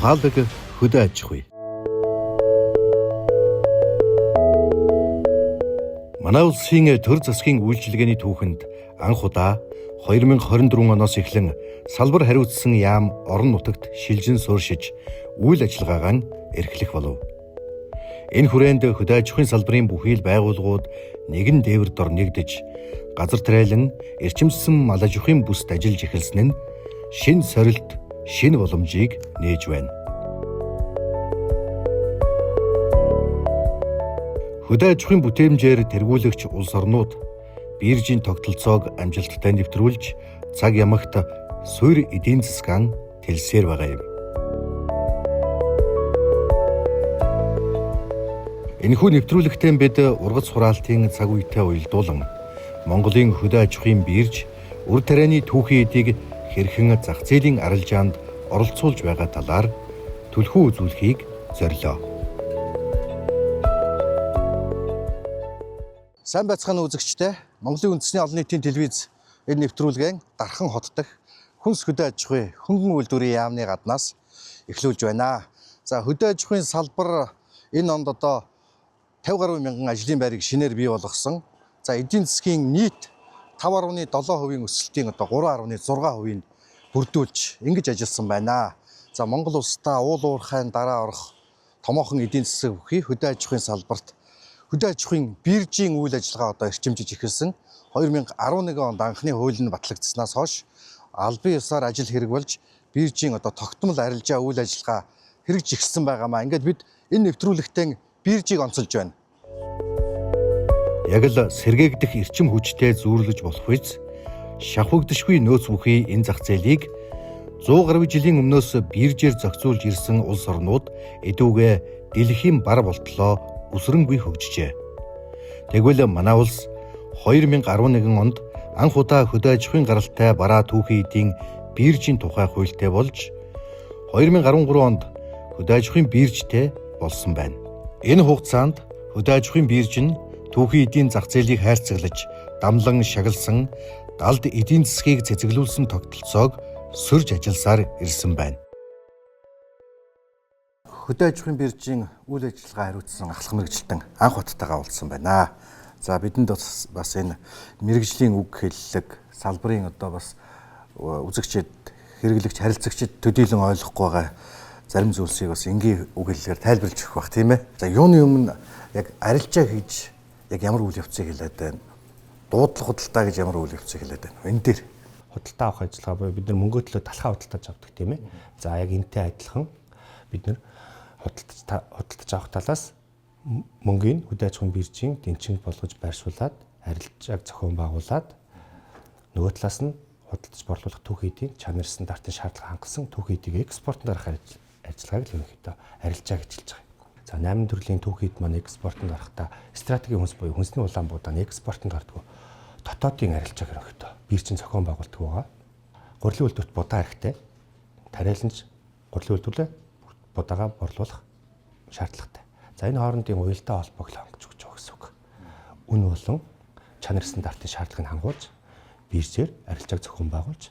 Ухаалаг хөдөө аж ахуй. Манай улсын төр засгийн үйлчилгээний түүхэнд анх удаа 2024 оноос эхлэн салбар хариуцсан яам орон нутагт шилжин сууршиж үйл ажиллагаагаа эрхлэх болов. Энэ хүрээнд хөдөө аж ахуйн салбарын бүхий л байгууллагууд нэгэн дээвэр дор нэгдэж газар тариалан эрчимжсэн мал аж ахуйн бүст ажиллаж эхэлсэн нь шинэ сорилт, шинэ боломжийг нээж байна. Хөдөө аж ахуйн бүтээмжээр тэргүүлэгч улс орнууд биржийн тогтолцоог амжилттай нэвтрүүлж цаг ямагт суурь эдийн засгаан тэлсээр байгаа юм. Энэхүү нэвтрүүлэгтээ бид ургац хураалтын цаг үетэй уялдуулан Монголын хөдөө аж ахуйн бирж үр тарианы түүхийн эдийг хэрхэн зах зээлийн арилжаанд оролцуулж байгаа талаар түлхүү үзүүлэхийг зорилоо. Сайн байцгаана үзэгчдээ. Монголын үндэсний олон нийтийн телевиз энэ нэвтрүүлгийн Дархан хот дахь хүнс хөдөө аж ахуй хөнгөн үйлдвэрийн яамны гаднаас эхлүүлж байна. За хөдөө аж ахуйн салбар энэ онд одоо 50 гаруй мянган ажлын байрыг шинээр бий болгосон. За эдийн засгийн нийт 5.7% өсөлтийн одоо 3.6%-ийг бүрдүүлж ингэж ажилласан байна. За Монгол улсдаа уул уурхайн дараа орох томоохон эдийн засаг бүхий хөдөө аж ахуйн салбарт хөдөө аж ахуйн биржийн үйл ажиллагаа одоо эрчимжиж эхэлсэн. 2011 онд анхны хууль нь батлагдсанаас хойш албан ёсоор ажил хэрэг болж биржийн одоо тогтмол арилжаа үйл ажиллагаа хэрэгж эхэлсэн байгаамаа. Ингээд бид энэ нэвтрүүлэгтээ биржийг онцолж байна. Яг л сэргээгдэх эрчим хүчтэй зүүрлэж болох үз шавхагдшгүй нөөц бүхий энэ зах зээлийг 100 гаруй жилийн өмнөөс биржээр зохицуулж ирсэн улс орнууд эдүүгээ дэлхийн бар болтлоо өсрөнгүй хөгжижээ. Тэгвэл манай улс 2011 онд анх удаа хөдөө аж ахуйн гаралтай бараа түүхийн эдийн биржийн тухай хуультай болж 2013 онд хөдөө аж ахуйн биржтэй болсон байна. Энэ хугацаанд хөдөө аж ахуйн бирж нь түүхийн эдийн зах зээлийг хайрцаглаж, дамлан шагалсан далд эдийн засгийг цэцэглүүлсэн тогтолцоог сөрж ажилласаар ирсэн байна. Хөдөө аж ахуйн биржийн үйл ажиллагаа хариуцсан ахлах мэргэжилтэн анх баттайгаа уулзсан байна. За бидэнд бас энэ мэргэжлийн үг хэллэг, салбарын одоо бас үзэгчид, хэрэглэгч, харилцагчид төдийлөн ойлгохгүй байгаа зарим зүйлсийг бас энгийн үг хэллэгээр тайлбарлаж өгөх бах тийм ээ. За юуны өмнө яг арилжаа хийж яг ямар үйл явцыг хэлээд байна? Дуудлага худалдаа гэж ямар үйл явцыг хэлээд байна? Энэ дээр худалдаа авах ажиллагаа буюу бид нар мөнгөө төлөө талхаа худалдаж авдаг тийм ээ. За яг энтэй адилхан бид нар худалдаж авах талаас мөнгийг хөдөө аж ахуйн биржийн дэнчин болгож байршуулад арилжааг зохион байгуулад нөгөө талаас нь худалдаж борлуулах түүх эдийн чанар стандартын шаардлага хангасан түүх эдийг экспортод гаргах ажиллагааг л ерөнхийдөө арилжаа гэж хэлж байгаа юм. За 8 төрлийн түүх эд маань экспортод гарахдаа стратегийн хүнс буюу хүнсний улаан буудаа нь экспортод гардаг. Дотоодын арилжааг ерөнхийдөө биржийн зохион байгуулдаг байгаа. Гурилын үйлдвэрт будаа хэрэгтэй. Тариаланч гурилын үйлдвэрлэлээ будаага борлуулах шаардлагатай. За энэ хоорондын уялдаа холбоог л хангаж өгч байгаа гэсэн үг. Үн болон чанар стандартын шаардлагыг хангуулж биржээр арилжааг зохион байгуулж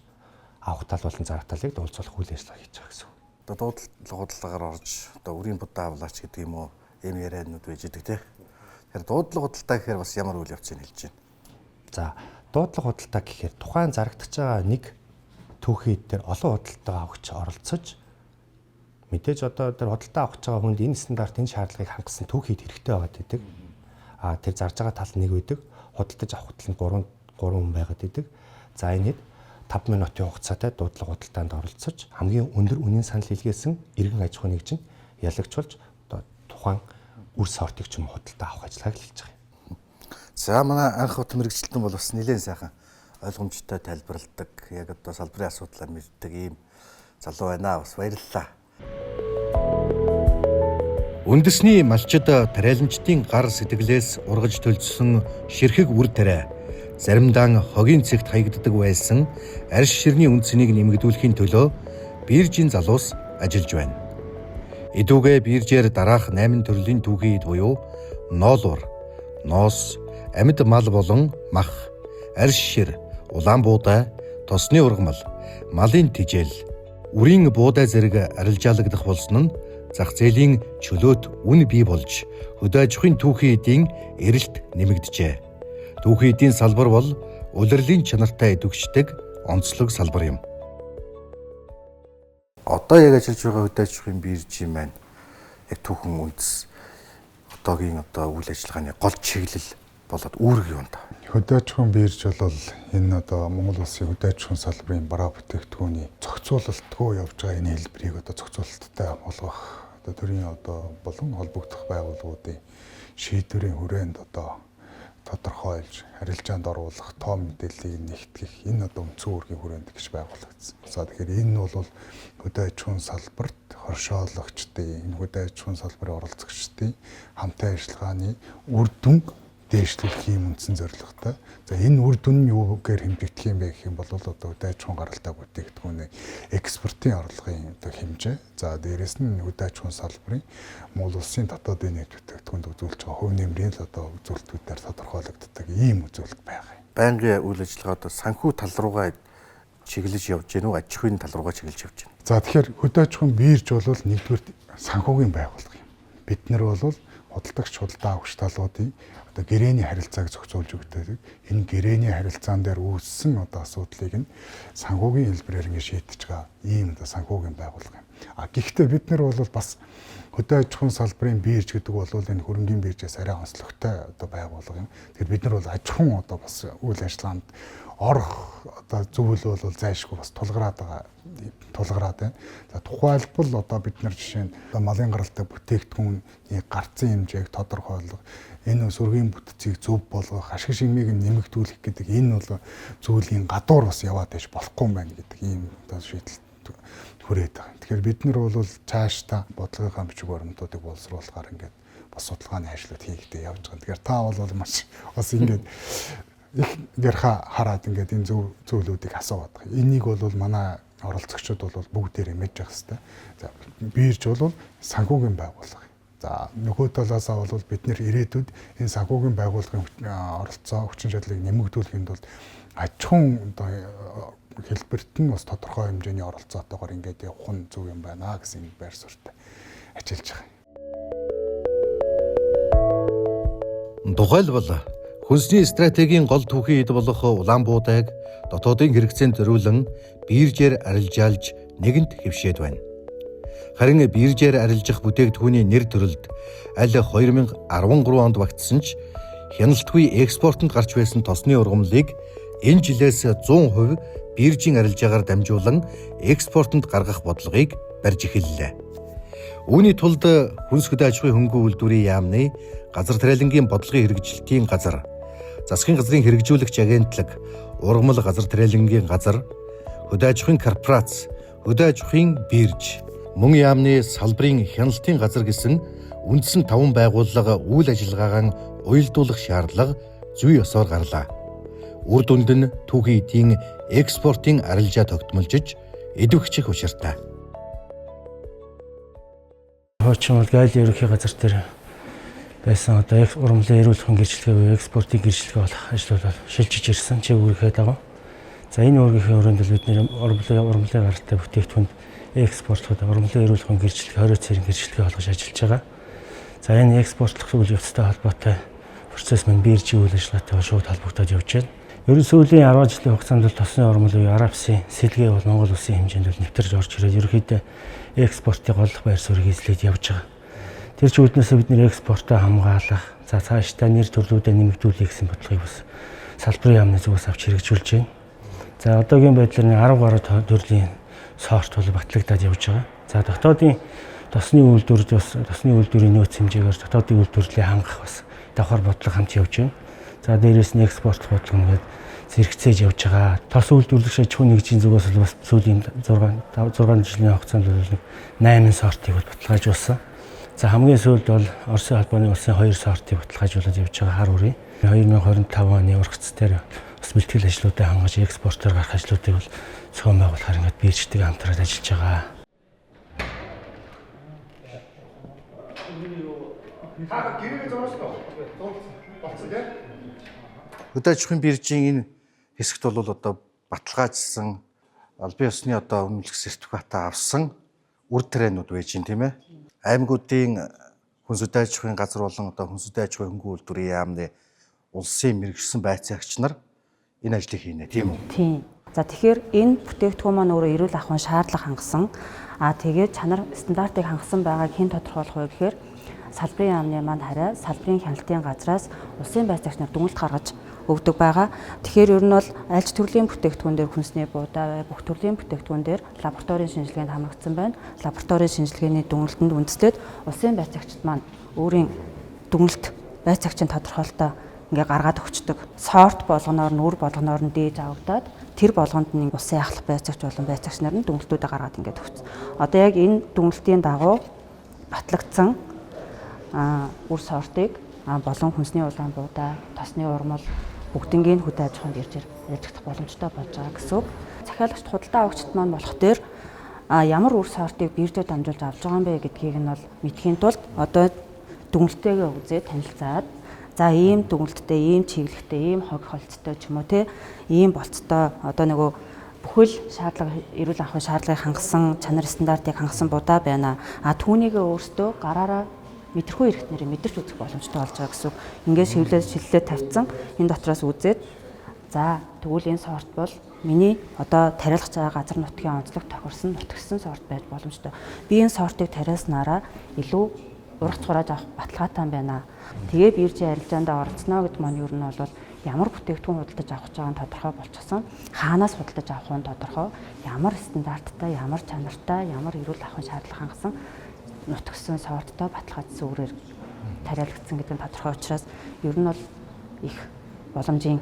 авах тал болон зарах талыг дуулцуулах үйл ажиллагаа хийж байгаа гэсэн үг. Одоо дуудлага худалдаагаар орж одоо үрийн будаа авлаач гэдэг юм уу ийм яриануд байж идэг те. Тэгэхээр дуудлага худалдаа гэхээр бас ямар үйл явцыг хэлж байна? За дуудлага худалдаа гэхээр тухайн зарагдаж байгаа нэг түүхий дээр олон худалдаа авахч оролцож мэдээж одоо тэр худалдаа авах гэж байгаа хүнд энэ стандарт энэ шаардлагыг хангасан түүхийд хэрэгтэй байгаад байдаг. А тэр зарж байгаа тал нэг байдаг. Худалдаж авах тал нь 3 хүн байгаад байдаг. За энэ хэд 5 минутын хугацаатай дуудлага худалдаанд оролцож хамгийн өндөр үнийн санал илгээсэн иргэн аж ахуйн нэгж нь ялагчулж одоо тухайн үр сортыг ч юм худалдаа авах ажиллагааг л хийж байгаа юм. За манай анх хот мэргэжилтэн бол бас нэлээд сайхан ойлгомжтой тайлбарладаг. Яг одоо салбарын асуудлаа мэддэг ийм залуу байна. Бас баярлалаа. Үндэсний малчид тариаланчдын гар сэтгэлээс ургаж төлжсөн ширхэг үр тариа заримдаа хогийн цэгт хаягддаг байсан арьс ширний үнцнийг нэмэгдүүлэхийн төлөө биржийн залуус ажиллаж байна. Эдүүгээ биржээр дараах 8 төрлийн түүхий эд буюу ноолуур, ноос, амьд мал болон мах, арьс шир, улаан буудай, тосны ургамал, малын тижэл, Үрийн буудай зэрэг арилжаалагдах болсон нь зах зээлийн чөлөөт үн бий болж хөдөө аж ахуйн түүхийн эдийн эрэлт нэмэгджээ. Түүхийн эдийн салбар бол улирлын чанартай идэвхждэг онцлог салбар юм. Одоо яг ажиллаж байгаа хөдөө аж ахуйн биржийн маань яг түүхэн үндэс одоогийн одоо үйл ажиллагааны гол чиглэл болоод үүрэг юм да. Хөдөө аж ахуйн бирж бол энэ одоо Монгол улсын хөдөө аж ахуйн салбарын бараа бүтээгдэхүүний зохицуулалтгүй явж байгаа энэ хэлбэрийг одоо зохицуулалттай болгох одоо төрийн одоо болон холбогдох байгууллагуудын шийдвэрийн хүрээнд одоо тодорхойлж харилцаанд оруулах, тоо мэдээллийг нэгтгэх энэ одоо үндсэн үүргийн хүрээнд гэж байгуулагдсан. За тэгэхээр энэ бол хөдөө аж ахуйн салбарт хоршоологчдын, энэ хөдөө аж ахуйн салбарын оролцогчдын хамтын ажиллагааны үр дүнг дээшлүүлэх юм үндсэн зорилготой. За энэ үр дүн нь юугаар хэмжигдэх юм бэ гэх юм бол одоо хөдөө аж ахуйн гаралтай бүтээгдэхүүний экспортын орлогын одоо хэмжээ. За дээрэс нь хөдөө аж ахуйн салбарын Монгол улсын дотоодын нийт бүтээгдэхүүнд үзүүлж байгаа хувь нэмрийн л одоо үзүүлэлтүүдээр тодорхойлогддог ийм үзүүлэлт байгаа юм. Байнгын үйл ажиллагаа одоо санхүү тал руугаа чиглэж явж гэнэ үү, аж ахуйн тал руугаа чиглэж явж гэнэ? За тэгэхээр хөдөө аж ахуйн бирж бол нэгдүгээр санхүүгийн байгууллага юм. Бид нар бол худалдагч, худалдаа авахч талуудын одоо гэрээний харилцааг зохицуулж өгдөг. Энэ гэрээний харилцаан дээр үүссэн одоо асуудлыг нь санхүүгийн хэлбэрээр ингэ шийдэж байгаа ийм одоо санхүүгийн байгууллага юм. А гэхдээ бид нар бол бас хөдөө аж ахуйн салбарын бирж гэдэг бол энэ хөрөнгийн биржээс арай онцлогтой одоо байгууллага юм. Тэгэхээр бид нар бол аж ахуйн одоо бас үйл ажиллагаанд орох одоо зүйл бол зайлшгүй бас тулгараад байна. За тухайлбал одоо бид нар жишээ нь одоо малын гаралтай бүтээгдэхүүний гарцын хэмжээг тодорхойлох, энэ сөргийн бүтцийг зөв болгох, ашиг шимийг нэмэгдүүлэх гэдэг энэ бол зүйлийн гадуур бас яваад байж болохгүй юм байна гэдэг ийм одоо шийдэл хүрээд байгаа. Тэгэхээр бид нар бол цаашдаа бодлогын бичиг баримтуудыг боловсруулахаар ингээд бас судалгааны ажлууд хийгдээ явж байгаа. Тэгэхээр та бол маш бас ингээд их гэрха хараад ингээд энэ зүйлүүдийг асууад байгаа. Энийг бол манай оролцогчид бол бүгдээрээ мэдж явах хэрэгтэй. За бирж бол санхүүгийн байгууллага. За нөгөө талаасаа бол бид нэр ирээдүйд энэ санхүүгийн байгууллагын оролцоо хүчин чадлыг нэмэгдүүлэхэд бол аж ахуйн одоо хэлбэрт нь бас тодорхой хэмжээний оролцоотойгоор ингээд явах нь зөв юм байна гэсэн байр суурьтай ажиллаж байгаа. Тухайлбал хүнсний стратегийн гол түүхийн эд болох улаан буудайг дотоодын хэрэгцээнд зориулан биржээр арилжаалж нэгэнт хэвшээд байна. Харин биржээр арилжих бүтээгдэхүүний нэр төрөлд аль 2013 онд багтсан ч хяналтгүй экспортод гарч байсан тосны ургамлыг энэ жилээс 100% биржийн арилжаагаар дамжуулан экспортод гаргах бодлогыг барьж эхэллээ. Үүний тулд хүнс хөдөө аж ахуйн хөнгөн үйлдвэрийн яамны газар тариалангийн бодлогын хэрэгжилтийн газар, засгийн газрын хэрэгжүүлэгч агентлаг, ургамал газар тариалангийн газар, хөдөө аж ахуйн корпорац, хөдөө аж ахуйн бирж, мөн яамны салбарын хяналтын газар гэсэн үндсэн 5 байгууллага үйл ажиллагаагаа уялдуулах шаардлага зүй ёсоор гарлаа. Үр дүнд нь түүхийн эдийн экспортын арилжаа тогтмолжиж идэвхжих учиртай. Хуучин бол гайл ерөнхий газар дээр байсан одоо ургамлын эрүүл мэндийн гэрчлэгээ буюу экспортын гэрчлэгээ болох ажлууд бол шилжиж ирсэн чиг үүргээ дагуу. За энэ үүргийн өрөөнд бол бид нэр ургамлын гаралтай бүтээгдэхүүнд экспортлоход ургамлын эрүүл мэндийн гэрчлэгээ 20 цэрийн гэрчлэгээ олгож ажиллаж байгаа. За энэ экспортлох үйл явцтай холбоотой процесс мань биржийн үйл ажиллагаатай шууд холбогдоод явж байна. Ер нь сүүлийн 10 жилийн хугацаанд бол тосны ургамал буюу арабсын сэлгээ бол Монгол улсын хэмжээнд бол нэвтэрж орж ирээд ерөнхийдөө экспортын голлох байр суурийг эзлээд явж байгаа. Тэр ч үүднээсээ бид нэр экспортоо хамгаалах, за цаашдаа нэр төрлүүдээ нэмэгдүүлэх гэсэн бодлогыг бас салбарын яамны зүгээс авч хэрэгжүүлж байна. За одоогийн байдлаар 10 гаруй төрлийн сорт бол батлагдаад явж байгаа. За дотоодын тосны үйлдвэрд бас тосны үйлдвэрийн нөөц хэмжээгээр дотоодын үйлдвэрлэлийг хангах бас давхар бодлого хамт явж байна. За дээрээс нь экспортлох бодлого нэгээд зэрэгцээж явж байгаа. Тос үйлдвэрлэгч аж ахуйн нэгжийн зүгээс бол бас сүүлийн 6 жилийн хугацаанд бол 8 сортыг бол баталгаажуулсан. За хамгийн сүүлд бол Оросын холбооны улсын 2 сортыг баталгаажуулаад явж байгаа хар үрийн. 2025 оны ургац дээр бас бэлтгэл ажлуудаа хангаж экспортоор гарах ажлуудыг бол зохион байгуулахаар ингээд биржтэйг хамтраад ажиллаж байгаа. Та гэрээгээ зурсан уу? Болцсон тийм. Хөдөө аж ахуйн биржийн энэ хэсэгт бол одоо баталгаажсан Албан ёсны одоо үнэмлэх сертификатаа авсан үр тарианууд байж гин, тийм ээ. Аймагуудын хүнс хөдөө аж ахуйн газар болон одоо хүнс хөдөө аж ахуйн хөнгөн үйлдвэрийн яамны улсын мэргэжсэн байцаагч нар энэ ажлыг хийнэ, тийм үү? Тийм. За, тэгэхээр энэ бүтээгдэхүүн маань өөрөө эрүүл ахуйн шаардлага хангасан. Тэгээд чанар стандартыг хангасан байгааг хэн тодорхойлох вэ гэхээр салбарын яамны маань хараа салбарын хяналтын газраас улсын байцаагч нар дүгнэлт гаргаж өгдөг байгаа. Тэгэхээр ер нь бол аль ч төрлийн бүтээгдэхүүн дээр хүнсний буудаа бай, бүх төрлийн бүтээгдэхүүн дээр лабораторийн шинжилгээнд хамрагдсан байна. Лабораторийн шинжилгээний дүгнэлтэнд үндэслээд улсын байцаагчид маань өөрийн дүгнэлт байцаагчийн тодорхойлолтоо ингээ гаргаад өгчдөг. Сорт болгоноор нь, үр болгоноор нь дээж авагдаад тэр болгонд нь улсын ахлах байцаагч болон байцаагч нар нь дүгнэлтүүдээ гаргаад ингээд өгсөн. Одоо яг энэ дүгнэлтийн дагуу батлагдсан үр сортыг болон хүнсний улаан буудаа, тосны урмал бүгднгийн хөдөө аж ахуйн биржээр арилжагдах боломжтой болж байгаа гэсэн үг. Захиалагч худалдаа авагчид маань болох дээр ямар үр сортыг биржээр дамжуулж авч байгаа юм бэ гэдгийг нь бол мэдэхийн тулд одоо дүгнэлтээгээ үзээд танилцаад, за, ийм дүгнэлттэй, ийм чиглэлтэй, ийм хог холцтой ч юм уу, те, ийм болцтой, одоо нөгөө бүхэл шаардлага, эрүүл ахуйн шаардлагыг хангасан, чанар стандартыг хангасан будаа байна. А түүнийгээ өөрсдөө гараараа мэдрэхүй эрхтнэрээ мэдэрч үзэх боломжтой болж байгаа гэсэн үг. Ингээд шивлээ шиллээ тавьсан. Энэ дотроос үзээд, за, тэгвэл энэ сорт бол миний одоо тариалах байгаа газар нутгийн онцлог тохирсон, нутагсан сорт байж боломжтой. Би энэ сортыг тариалснараа илүү ургац хурааж авах баталгаатай байна. Тэгээ биржийн арилжаанд оролцоно гэдэг маань ер нь бол ямар бүтээгдэхүүн худалдаж авах гэж байгаа нь тодорхой болчихсон. Хаанаас худалдаж авах нь тодорхой, ямар стандарттай, ямар чанартай, ямар эрүүл ахуйн шаардлага хангасан, нутагсан сорттой, баталгаажсан үрээр тариалагдсан гэдэг нь тодорхой учраас ер нь бол их боломжийн.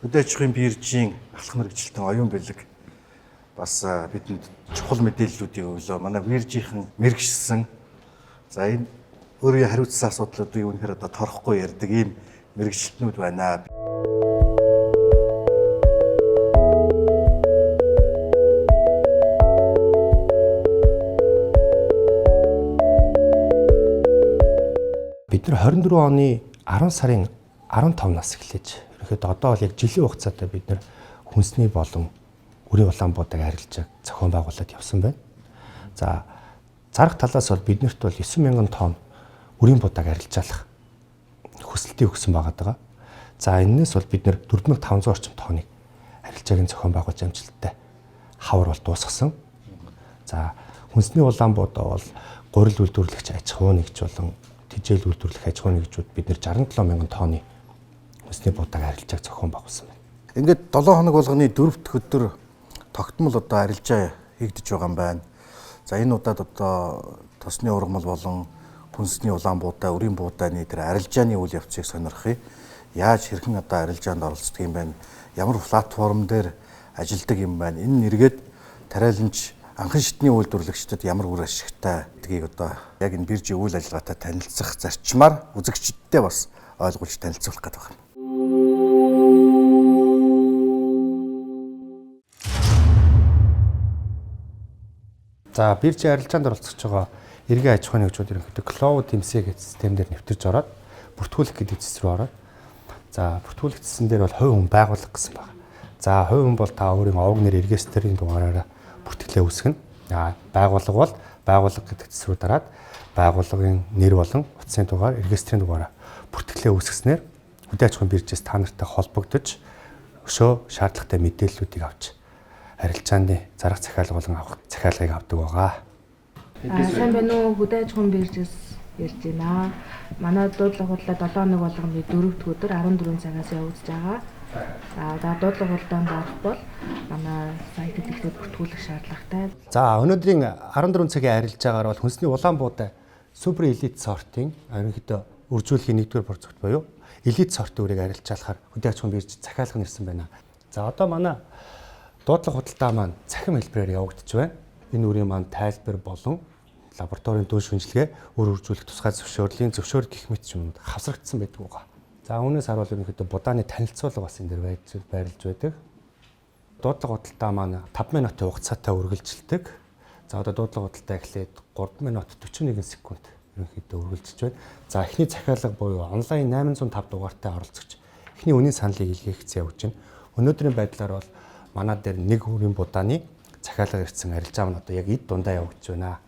Хөдөө аж ахуйн биржийн ахлах мэргэжилтэн Оюун Бэлэг бас бидэнд чухал мэдээллүүдийг өглөө. Манай биржийнхэн мэргэшсэн. За, энэ өөрийн хариуцсан асуудлуудыг үнэхээр одоо торхгүй ярьдаг ийм мэргэжилтнүүд байна. Бид нар 24 оны 10 сарын 15-наас эхлэж ерөнхийдөө одоо бол яг жилийн хугацаатай бид нар хүнсний болон үрийн улаан буудаг арилжааг зохион байгуулад явсан байна. За, зарах талаас бол биднэрт бол 9000 тонн үрийн будааг арилжаалах хүсэлтийг өгсөн байгаа даа. За, энэнээс бол бид нэр 4500 орчим тонныг арилжааг нь зохион байгуулж амжилттай хавар бол дуусгасан. За, хүнсний улаан буудаа бол гурил үйлдвэрлэгч аж ахуй нэгж болон тэжээл үйлдвэрлэх аж ахуй нэгжүүд бид нэр 67 мянган тонны хүнсний будааг арилжааг зохион байгуулсан байна. Ингээд 7 хоног болгоны 4 дахь өдөр тогтмол одоо арилжаа хийгдэж байгаа юм байна. За, энэ удаад одоо тосны ургамал болон хүнсний улаан буудаа, үрийн буудааны тэр арилжааны үйл явцыг сонирхъя. Яаж, хэрхэн одоо арилжаанд оролцдог юм байна? Ямар платформ дээр ажилдаг юм байна? Энэ нэргээд тариаланч, анхан шатны үйлдвэрлэгчдэд ямар үр ашигтай гэдгийг одоо яг энэ биржийн үйл ажиллагаатай танилцах зарчмаар үзэгчдэдээ бас ойлгуулж танилцуулах гэдэг байна. За, биржийн арилжаанд оролцож байгаа иргэн аж ахуйн нэгжүүд ерөнхийдөө Cloud MC гэх систем дээр нэвтэрж ороод бүртгүүлэх гэдэг цэс рүү ороод, за, бүртгүүлэх цэсэн дээр бол хувь хүн байгууллага гэсэн байна. За, хувь хүн бол та өөрийн овог нэр, регистрийн дугаараараа бүртгэлээ үүсгэнэ. Байгууллага бол байгууллага гэдэг цэс рүү дараад байгууллагын нэр болон утасны дугаар, регистрийн дугаараа бүртгэлээ үүсгэснээр хөдөө аж ахуйн биржээс та нартай холбогдож өшөө шаардлагатай мэдээллүүдийг авч арилжааны зарах захиалга болон авах захиалгыг авдаг байгаа. Сайн байна уу? Хөдөө аж ахуйн биржээс ярьж байна. Манай дуудлага худалдаа 7 хоног болгоны 4 дахь өдөр 14 цагаас явагдаж байгаа. За, дуудлага худалдаанд орох бол манай сайтад ихдээ бүртгүүлэх шаардлагатай. За, өнөөдрийн 14 цагийн арилжаагаар бол хүнсний улаан буудай супер элит сортын ерөнхийдөө үржүүлэхийн 1-р продукт буюу элит сортын үрийг арилжаалахаар хөдөө аж ахуйн бирж захиалга нэрсэн байна. За, одоо манай дуудлага худалдаа маань цахим хэлбэрээр явагдаж байна. Энэ үрийн маань тайлбар болон лабораторийн дүн шинжилгээ, үр үржүүлэх тусгай зөвшөөрлийн зөвшөөрөл гэх мэт юмуд хавсрагдсан байдаг байгаа. За, үүнээс харуул ерөнхийдөө будааны танилцуулга бас энэ дээр байрлаж байдаг. Дуудлага худалдаа маань 5 минутын хугацаатай үргэлжилдэг. За, одоо дуудлага худалдаа эхлээд 3 минут 41 секунд ерөнхийдөө үргэлжилж байна. За, эхний захиалга буюу онлайн 805 дугаартай оролцогч эхний үнийн саналыг илгээгдсэн явж байна. Өнөөдрийн байдлаар бол манай дээр нэг үрийн будааны захиалга ирсэн арилжаа маань одоо яг эд дундаа явагдаж байна.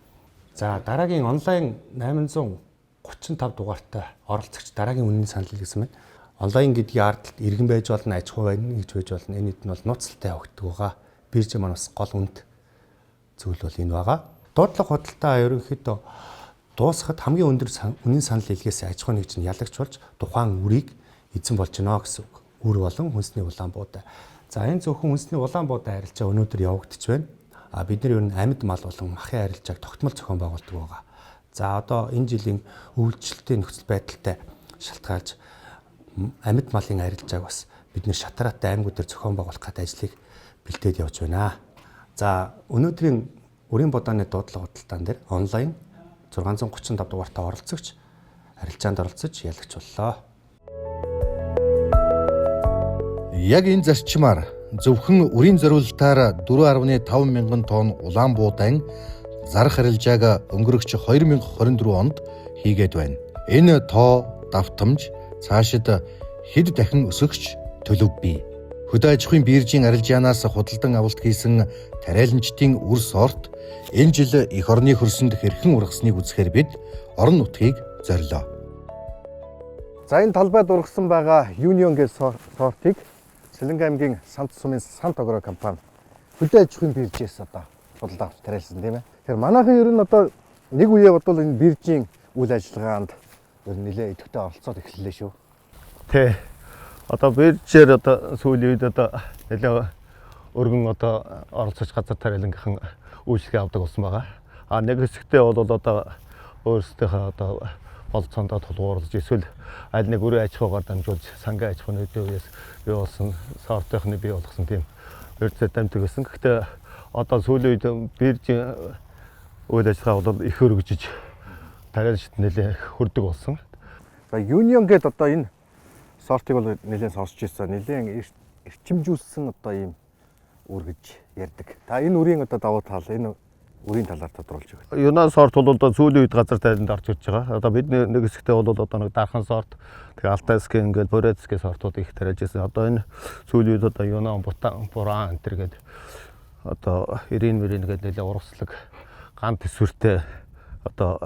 За дараагийн онлайн 835 дугаартай оролцогч дараагийн үнийн санал гэсэн байна. Онлайн гэдгийн ард иргэн байж болно, аж ахуй байна гэж байж болно. Энэ хэд нь бол нууцлалтай явагддаг байгаа. Бирж маань бас гол үнд зүйл бол энэ байгаа. Дуудлага худалдаа ерөнхийдөө дуусахад хамгийн өндөр үнийн санал илгээсэн аж ахуйн нэгж нь ялагч болж тухайн үрийг эзэн болж гинэ гэсэн үг. Үр болон хүнсний улаан буудай. За энэ зөвхөн хүнсний улаан буудай арилжаа өнөөдөр явагдаж байна. А бид нар ер нь амьд мал болон махын арилжааг тогтмол зохион байгуулдаг байгаа. За одоо энэ жилийн үйлчлэлтийн нөхцөл байдалтай шалтгаалж амьд малын арилжааг бас бид нэр шатараатай аймагуудаар зохион байгуулах гэдэг ажлыг бэлдээд явж байна. За өнөөдрийн үрийн будааны дуудлага худалдаан дээр онлайн 635 дугаартай оролцогч арилжаанд оролцож ялагч боллоо. Яг энэ зарчмаар зөвхөн үрийн зориулалтаар 4.5 мянган тонн улаан буудан зарах арилжааг өнгөрөгч 2024 онд хийгээд байна. Энэ тоо давтамж цаашид хэд дахин өсөгч төлөв бий. Хөдөө аж ахуйн биржийн арилжаанаас худалдан авалт хийсэн тариаланчдын үр сорт энэ жил эх орны хөрсөнд хэрхэн ургасныг үзэхээр бид орон нутгийг зорилоо. За энэ талбайд ургасан байгаа Union гэх сортыг Сэлэнгэ аймгийн Самт сумын Сант Агро компани хөдөө аж ахуйн биржээс одоо худалдаа авч тариалсан тийм ээ. Тэгэхээр манайхан ер нь одоо нэг үеэ бодвол энэ биржийн үйл ажиллагаанд ер нь нэлээ идэвхтэй оролцоод эхэллээ шүү. Тэ. Одоо биржээр одоо сүүлийн үед одоо нэлээ өргөн одоо оролцож газар тариалангийнхан үйлчлэгээ авдаг болсон байгаа. А нэг хэсэгтээ бол одоо өөрсдийнхөө одоо болцоондоо тулгуурлаж эсвэл аль нэг өрөө аж ахуйгаар дамжуулж сангийн аж ахуйн үеэс бий болсон сортынхны бий болгосон тийм биржээр дамждаг гэсэн. Гэхдээ одоо сүүлийн үед биржийн үйл ажиллагаа бол их өргөжиж тариалчид нэлээ хөрдөг болсон. За Union гээд одоо энэ сортыг бол нэлээд сонсч ирсэн. Нэлээд эрчимжүүлсэн одоо ийм үр гэж ярьдаг. Та энэ үрийн одоо давуу тал энэ үрийн талаар тодруулж өгөөч. Юнан сорт бол одоо сүүлийн үед газар тайланд орж ирж байгаа. Одоо бид нэг хэсэгтээ бол одоо нэг дархан сорт, тэгээ Алтайскийн ингээл Бурятскийн сортууд их тариалж ирсэн. Одоо энэ сүүлийн үед одоо Юнан, Бутан, Буран энэ төр гээд одоо Ирин мөрин гээд нэлээ ургацлаг ган төсвөртэй одоо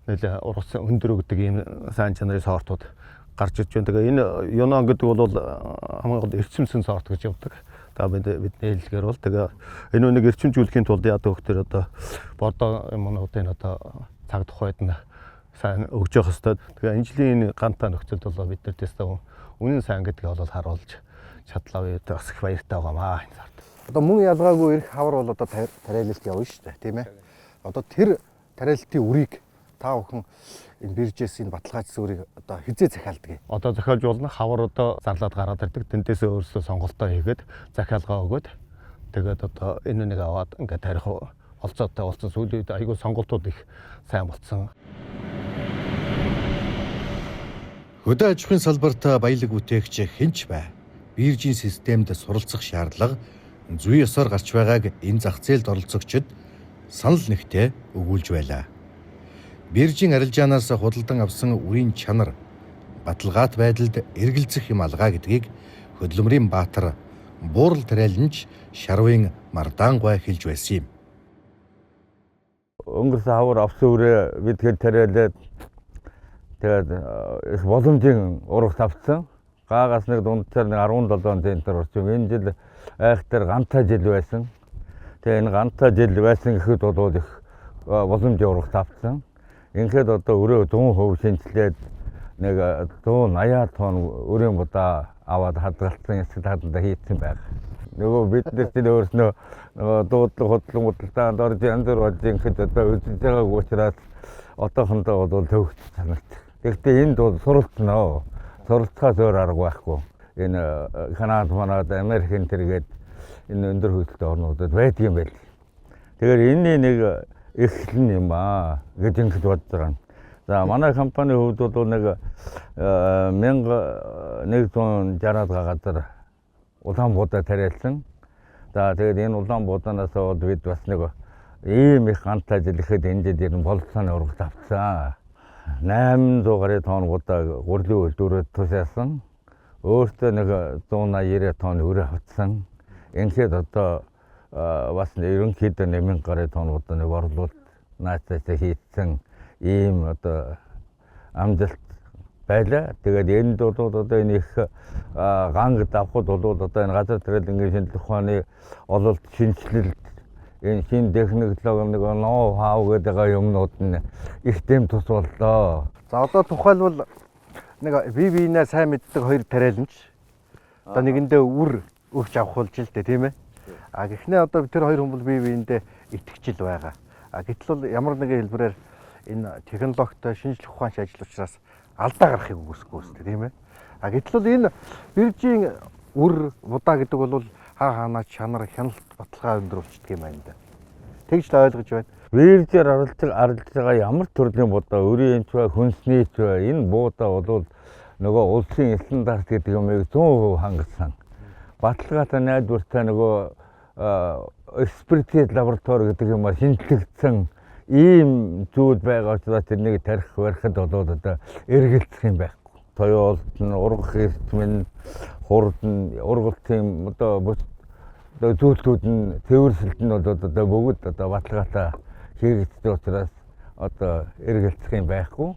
нэлээ ургац өндөр өгдөг ийм сайн чанарын сортууд гарч ирж байна. Тэгээ энэ Юнан гэдэг бол хамгийн гол эрчимсэн сорт гэж явдаг. Та бидний хэллэгээр бол тэгээ энэ үнийг эрчимжүүлэхийн тулд яадаг вэ гэхээр одоо бордоо юмнуудын одоо цаг тухайд нь сайн өгж явах хэвээр. Тэгээ энэ жилийн энэ гантаа нөхцөлд бол бид нар тест үнэн сайн гэдгийг бол харуулж чадлаа. Бас их баяртай байгаамаа энэ сард. Одоо мөн ялгаагүй эрх хавар бол одоо тариалалт явна шүү дээ, тийм ээ. Одоо тэр тариалалтын үрийг та бүхэн энэ биржээс энэ баталгаажсан үрийг одоо хизээ захиалдаг юм. Одоо захиалж болно. Хавар одоо зарлаад гараад ирдэг. Тэндээсээ өөрсдөө сонголтоо хийгээд захиалгаа өгөөд тэгээд одоо энэ нэг аваад ингээд тарих олцоотой болсон. Сүүлийн үед айгүй сонголтууд их сайн болсон. Хөдөө аж ахуйн салбарт баялаг бүтээгч хэн ч бай. Биржийн системд суралцах шаардлага зүй ёсоор гарч байгааг энэ зах зээлд оролцогчид санал нэгтээ өгүүлж байлаа. Биржийн арилжаанаас худалдан авсан үрийн чанар баталгаат байдалд эргэлзэх юм алгаа гэдгийг хөдөлмөрийн баатар буурал тариаланч Шарвын Мардаангуй хэлж байсан юм. Өнгөрсөн хавар авсан үрээ бид хэд тариалаад тэгээд их боломжийн урагт авсан. Гаагаас нэг дунджаар нэг 17 центр орчим. Энэ жил айхтар ганцаа жил байсан. Тэгээ энэ ганцаа жил байсан гэхэд бол их боломжийн урагт авсан. Ингээд одоо өрөө 100% шинжилээд нэг 180 тонн өрийн будаа аваад хадгалсан, эсэл хадгалаа хийцэн байх. Нөгөө бид нар чинь өөрснөө нөгөө дуудлага худлан худалдаанд орж янз бүр болж ингээд одоо үзэж байгааг учраас одоохондоо бол төвөгт санагт. Гэхдээ энд бол суралцнаа. Суралцахаас өөр арга байхгүй. Энэ Канад, Манад, Америк энэ төргээд энэ өндөр хөлттэй орнуудад байдаг юм байл. Тэгэхээр энэний нэг эхлэн юм аа гэж ингэж бодож байгаа юм. За манай компани хувьд бол нэг 1160 газар улаан буудаа тариалсан. За тэгээд энэ улаан буудаанаас бол бид бас нэг ийм их ганц ажил ихэд энэ жил ер нь болцооны урагт авцсан. 800 гаруй тонн будаа гурлийн үйлдвэрээр тусаасан. Өөртөө нэг 180 тонн өрөө авцсан. Ингээд одоо бас ерөнхийдөө 8000 гаруй тонн будааны борлуулалт наацаасаа хийцэн ийм одоо амжилт байлаа. Тэгээд энд бол одоо энэ их ганг давхад бол одоо энэ газар тариалангийн шинжлэх ухааны ололт шинэчлэлт энэ шинэ технологи нэг ноу хау гэдэг байгаа юмнууд нь их дэм тус боллоо. За одоо тухайлбал нэг бие биенээ сайн мэддэг хоёр тариаланч одоо нэгэндээ үр өгч авах болж л дээ, тийм ээ. А гэхдээ одоо тэр хоёр хүн бол бие биендээ итгэжил байгаа. А гэтэл бол ямар нэгэн хэлбэрээр энэ технологитой шинжлэх ухаанч ажил учраас алдаа гарахыг үгүйсэхгүй үстэй, тийм ээ. А гэтэл бол энэ биржийн үр будаа гэдэг бол хаа хаанаа чанар хяналт баталгаа өндөр болчдөг юм байна да. Тэгж л ойлгож байна. Биржээр арилж байгаа ямар төрлийн будаа, өрийн ч бай, хүнсний ч бай, энэ буудаа бол нөгөө улсын стандарт гэдэг юмыг 100% хангасан. Баталгаатай найдвартай нөгөө экспертиз лаборатори гэдэг юмар шинжлэгдсэн ийм зүйл байгаа учраас тэрнийг тарих барихад бол одоо эргэлзэх юм байхгүй. Тоёолт нь, ургах эрчим нь, хурд нь, ургалтын одоо бүс одоо зүйлүүд нь, цэвэршилт нь бол одоо бүгд одоо баталгаатай хийгддэг учраас одоо эргэлзэх юм байхгүй.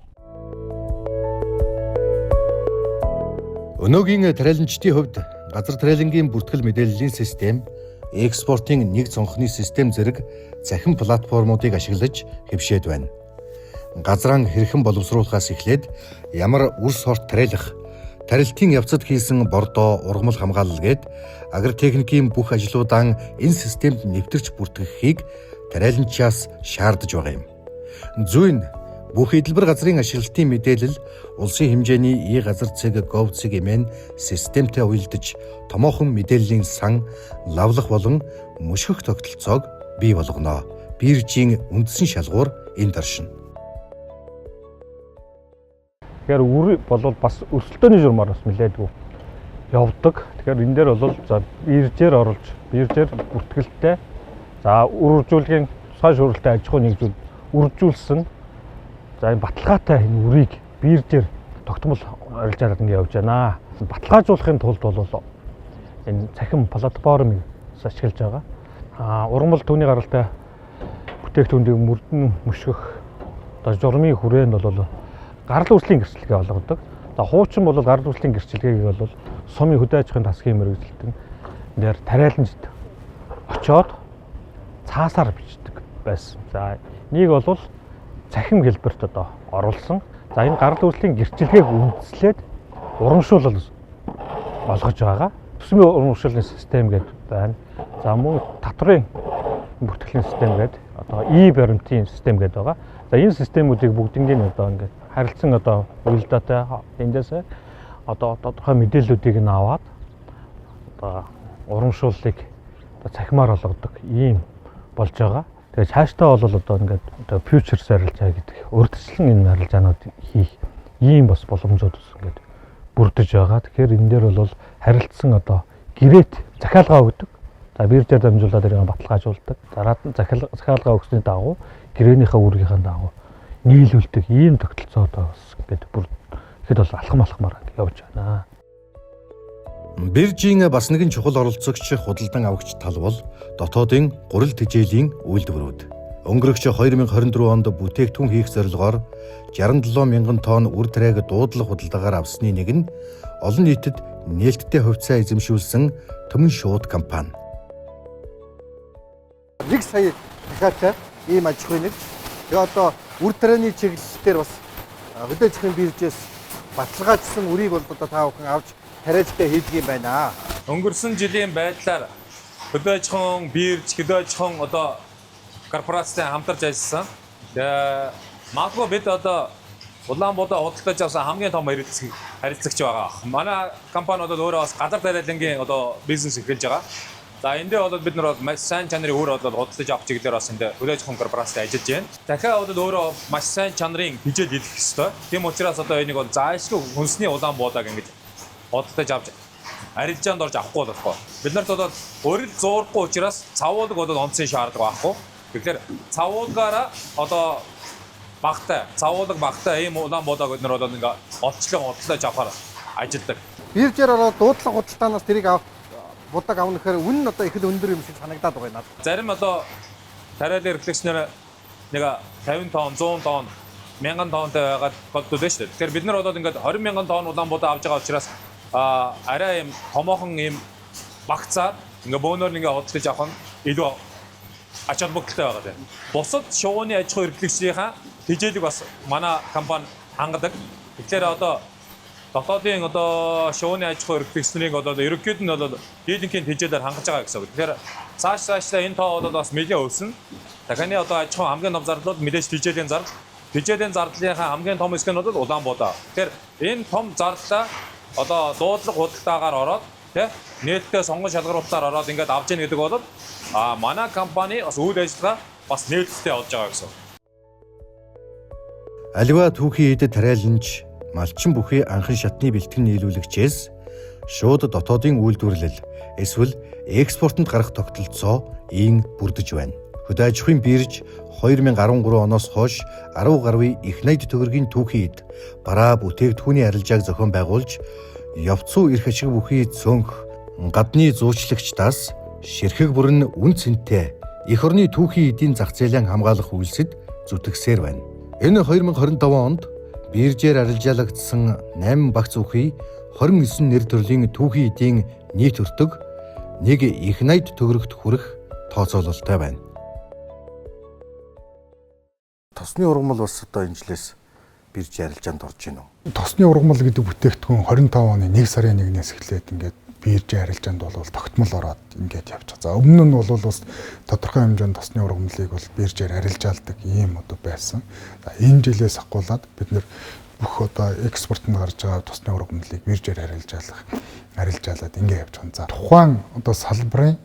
Өнөөгийн тариаланчдын хувьд газар тариалангийн бүртгэл мэдээллийн систем, экспортын нэг цонхны систем зэрэг цахим платформуудыг ашиглаж хэвшээд байна. Газраа хэрхэн боловсруулахаас эхлээд ямар үр сорт тариалах, тарилтын явцад хийсэн бордоо, ургамал хамгаалал гээд агротехникийн бүх ажлуудаа энэ системд нэвтэрч бүртгэхийг тариаланчаас шаардаж байгаа юм. Зүйн бүх эдэлбэр газрын ашиглалтын мэдээлэл улсын хэмжээний e-газар цэг gov.cg хэмээн системтэй уялдаж томоохон мэдээллийн сан лавлах болон мөшгөх тогтолцоог бий болгоно. Биржийн үндсэн шалгуур энд оршино. Тэгэхээр үр бол бас өрсөлдөөний журмаар бас нэлээдгүй явдаг. Тэгэхээр энэ дээр бол за биржээр оруулж, биржээр бүртгэлтэй за үржүүлгийн тусгай шүүрэлтэй аж ахуй нэгжүүд үржүүлсэн. За энэ баталгаатай энэ үрийг биржээр тогтмол арилжаалаад ингэ явж байна. Баталгаажуулахын тулд бол энэ цахим платформыг ашиглаж байгаа. Ургамал түүний гаралтай бүтээгдэхүүнийг мөрдөн мөшгөх одоо журмын хүрээнд бол гарал үүслийн гэрчлэгээ олгодог. За хуучин бол гарал үүслийн гэрчлэгээг бол сумын хөдөө аж ахуйн засгийн мэргэжилтэн дээр тариаланжид очоод цаасаар бичдэг байсан. За нэг бол цахим хэлбэрт одоо оруулсан. За энэ гарал үүслийн гэрчлэгээг үндэслээд урамшуулал олгож байгаа. Төсмийн урамшууллын систем гэдэг байна. За мөн татврын бүртгэлийн систем гэдэг одоо e-баримтын систем гэдэг байгаа. За энэ системүүдийг бүгднийг одоо ингээд харилцан одоо уялдаатай эндээс одоо тодорхой мэдээллүүдийг нь аваад одоо урамшууллыг одоо цахимаар олгодог ийм болж байгаа. Тэгээ цаашдаа бол одоо ингээд одоо фьючерс арилжаа гэдэг урьдчилан энэ арилжаанууд хийх ийм бас боломжууд бас ингээд бүрдэж байгаа. Тэгэхээр энэ дээр бол харилцсан одоо гэрээт захиалгаа өгдөг. За биржээр дамжуулаад тэрийг баталгаажуулдаг. Дараад нь захиалгаа өгсөний дагуу гэрээнийхээ үүргийнхээ дагуу нийлүүлдэг ийм тогтолцоо одоо бас ингээд бүр ихэд бол алхам алхмаар явж байна. Биржийн бас нэгэн чухал оролцогч худалдан авагч тал бол дотоодын гурил тэжээлийн үйлдвэрүүд. Өнгөрөх 2024 онд бүтээгдэхүүн хийх зорилгоор 67 мянган тонн үр тариаг дуудлага худалдаагаар авсны нэг нь олон нийтэд нээлттэй хувьцаа эзэмшүүлсэн Төмөн шууд компани. 1 сая дахиад ийм аж ахуйн нэг. Тэгээ одоо үр тарианы чиглэл дээр бас хөдөө аж ахуйн биржээс баталгаажсан үрийг бол одоо та бүхэн авч тариалтай хийдэг юм байна. Өнгөрсөн жилийн байдлаар хөдөө аж ахуйн бирж, хөдөө аж ахуйн одоо корпорацтай хамтарч ажилласан. Тэгээ магадгүй бид одоо Улаанбуудаа худалдаж авсан хамгийн том харилцагч байгаа. Манай компани бол өөрөө бас газар тариалангийн одоо бизнес эхэлж байгаа. За энэ дээр бол бид нар бол маш сайн чанарын үр бол худалдаж авах чиглэлээр бас энэ хөдөө аж ахуйн корпорацтай ажиллаж байна. Дахиад бол өөрөө маш сайн чанарын хичээл хийх ёстой. Тийм учраас одоо энийг бол заашгүй хүнсний Улаанбуудааг ингэж худалдаж авч арилжаанд орж авахгүй болохгүй. Бид нарт бол өрөл зуурахгүй учраас цавуулаг бол онцын шаардлага байхгүй. Тэгэхээр цавуулгаараа одоо багтай, цавуулаг багтай ийм Улаанбуудааг бид нар бол ингээ олчлон худалдаж авахар ажилладаг. Биржээр ороод дуудлага худалдаанаас тэрийг будаг авна гэхээр үнэ нь одоо их л өндөр юм шиг санагдаад байгаа юм надад. Зарим одоо тариалан эрхлэгч нар нэг 50 тонн, 100 тонн, 1000 тоннтой байгаад болдод байна шүү дээ. Тэгэхээр бид нар бол ингээд 20 мянган тонн улаан будаа авч байгаа учраас арай юм томоохон юм багцаар ингээ бөөнөр ингээ худалдаж авах нь илүү ач холбогдолтой байгаа тийм. Бусад шувууны аж ахуй эрхлэгчдийнхаа тэжээлийг бас манай компани хангадаг. Тэгэхээр одоо дотоодын одоо шувууны аж ахуй эрхлэгчдийн одоо ерөнхийд нь бол дийлэнхийн тэжээлээр хангаж байгаа гэсэн үг. Тэгэхээр цааш цаашдаа энэ тоо бол бас нэлээд өснө. Дахины одоо аж ахуйн хамгийн том зардал бол мэдээж тэжээлийн зардал. Тэжээлийн зардлынхаа хамгийн том хэсэг нь бол улаан будаа. Тэгэхээр энэ том зардлаа одоо дуудлага худалдаагаар ороод тий нээлттэй сонгон шалгаруулалтаар ороод ингээд авч яах гэдэг бол манай компани бас үйл ажиллагаа бас нээлттэй болж байгаа гэсэн. Аливаа түүхийн эдэд тариаланч малчин бүхий анхан шатны бэлтгэн нийлүүлэгчээс шууд дотоодын үйлдвэрлэл эсвэл экспортод гарах тогтолцоо ийн бүрдэж байна. Хөдөө аж ахуйн бирж 2013 оноос хойш 10 гаруй их 80 төгрөгийн түүхийн эд бараа бүтээгдэхүүний арилжааг зохион байгуулж явцуу эрх ашиг бүхий цөөнх гадны зуучлагчдаас ширхэг бүрэн үн цэнтэй эх орны түүхийн эдийн зах зээлэн хамгаалах үйлсэд зүтгэсээр байна. Энэ 2025 онд биржээр арилжаалагдсан 8 багц үхий 29 нэр төрлийн түүхийн эдийн нийт өртөг нэг их 80 төгрөгт хүрэх тооцоололтой байна. Тосны ургамал бас одоо энэ жилээс бирж арилжаанд орж байна уу? Тосны ургамал гэдэг бүтээгдэхүүн 25 оны 1 сарын 1-ээс эхлээд ингээд биржийн арилжаанд бол тогтмол ороод ингээд явж байгаа. За өмнө нь бол бас тодорхой хэмжээнд тосны ургамлыг бол биржээр арилжаалдаг ийм одоо байсан. За энэ жилээс ахгуулаад бид нэр бүх одоо экспортод гарч байгаа тосны ургамлыг биржээр арилжаалаад ингээд явж байгаа. За тухайн одоо салбарын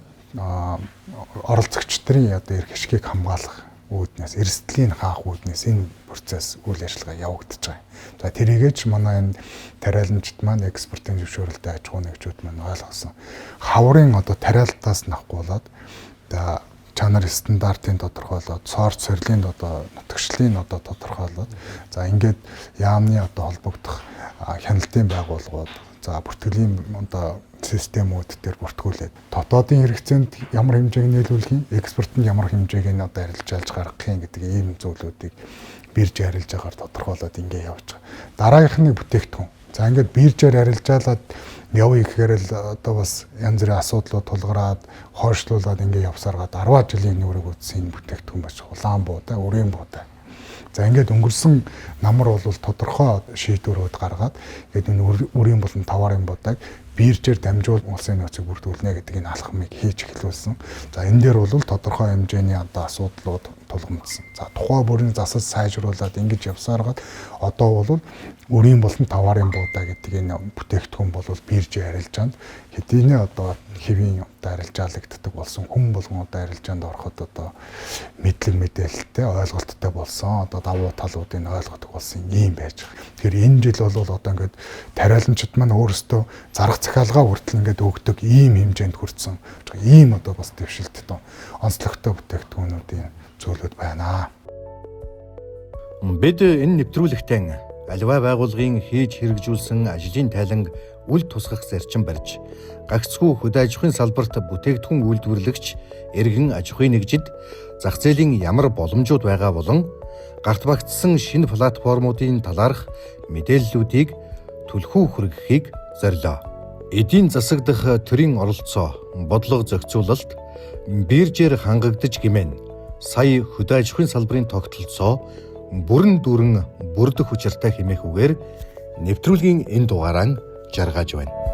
оролцогчдын одоо эрх ашигыг хамгаалах үүднээс, эрсдлийн хаах үүднээс энэ процесс үйл ажиллагаа явагдаж байгаа юм. За тэрийгээ ч манай энэ тариаланчид маань экспортын зөвшөөрөлтэй аж ахуйн нэгжүүд маань ойлгосон. Хаврын одоо тариалтаас навхгуулаад за чанар стандартын тодорхойлоод, сорт сорилын одоо нутагшлын одоо тодорхойлоод, за ингээд яамны одоо холбогдох хяналтын байгууллагууд, за бүртгэлийн одоо системүүд дээр бүртгүүлээд дотоодын хэрэгцээнд ямар хэмжээг нийлүүлэх юм, экспортод ямар хэмжээг нь одоо арилжаалж гаргах юм гэдэг ийм зүйлүүдийг бирж арилжаагаар тодорхойлоод ингэ явж байгаа. Дараагийнх нь бүтээгдэхүүн. За ингээд биржээр арилжаалаад явъя гэхээр л одоо бас янз бүрийн асуудлууд тулгараад, хойшлуулад ингэ явсаргаа 10 жилийн нүрэг үтсэн энэ бүтээгдэхүүн бас улаан буудай, үрийн буудай. За ингээд өнгөрсөн намар бол тодорхой шийдвэрүүд гаргаад ингээд энэ үрийн болон товарын будаг биржээр дамжуул улсын нөөцийг бүрдүүлнэ гэдэг энэ алхмыг хийж эхлүүлсэн. За энэ дээр бол тодорхой хэмжээний одоо асуудлууд тулгамдсан. За тухай бүрийн засал сайжруулад ингэж явсаргаад одоо бол үрийн болон товарын буудаа гэдэг энэ бүтээгдэхүүн бол биржийн арилжаанд хэдийнэ одоо хэвийн одоо арилжаалагддаг болсон. Хүн болгон одоо арилжаанд ороход одоо мэдлэг мэдээлэлтэй, ойлголттой болсон. Одоо давуу талуудыг ойлгодог болсон юм байж байгаа. Тэгэхээр энэ жил бол одоо ингээд тариаланчид маань өөрсдөө зарах захиалгаа хүртэл ингээд өгдөг ийм хэмжээнд хүрсэн. Ийм одоо бас дэвшилттэй онцлогтой бүтээгдэхүүнүүдийн зүйлүүд байна. Бид энэ нэвтрүүлэгтээ аливаа байгууллагын хийж хэрэгжүүлсэн ажлын тайланг үл тусгах зарчим барьж гагцхүү хөдөө аж ахуйн салбарт бүтээгдэхүүн үйлдвэрлэгч эргэн аж ахуйн нэгжид зах зээлийн ямар боломжууд байгаа болон гарт багтсан шинэ платформуудын талаарх мэдээллүүдийг түлхүү хүргэхийг зорилоо. Эдийн засаг дах төрийн оролцоо, бодлого зохицуулалт биржээр хангагдаж гимэн сая хөдөө аж ахуйн салбарын тогтолцоо бүрэн дүүрэн бүрдэх учиртай хэмээх үгээр нэвтрүүлгийн энэ дугаараа жаргаж байна.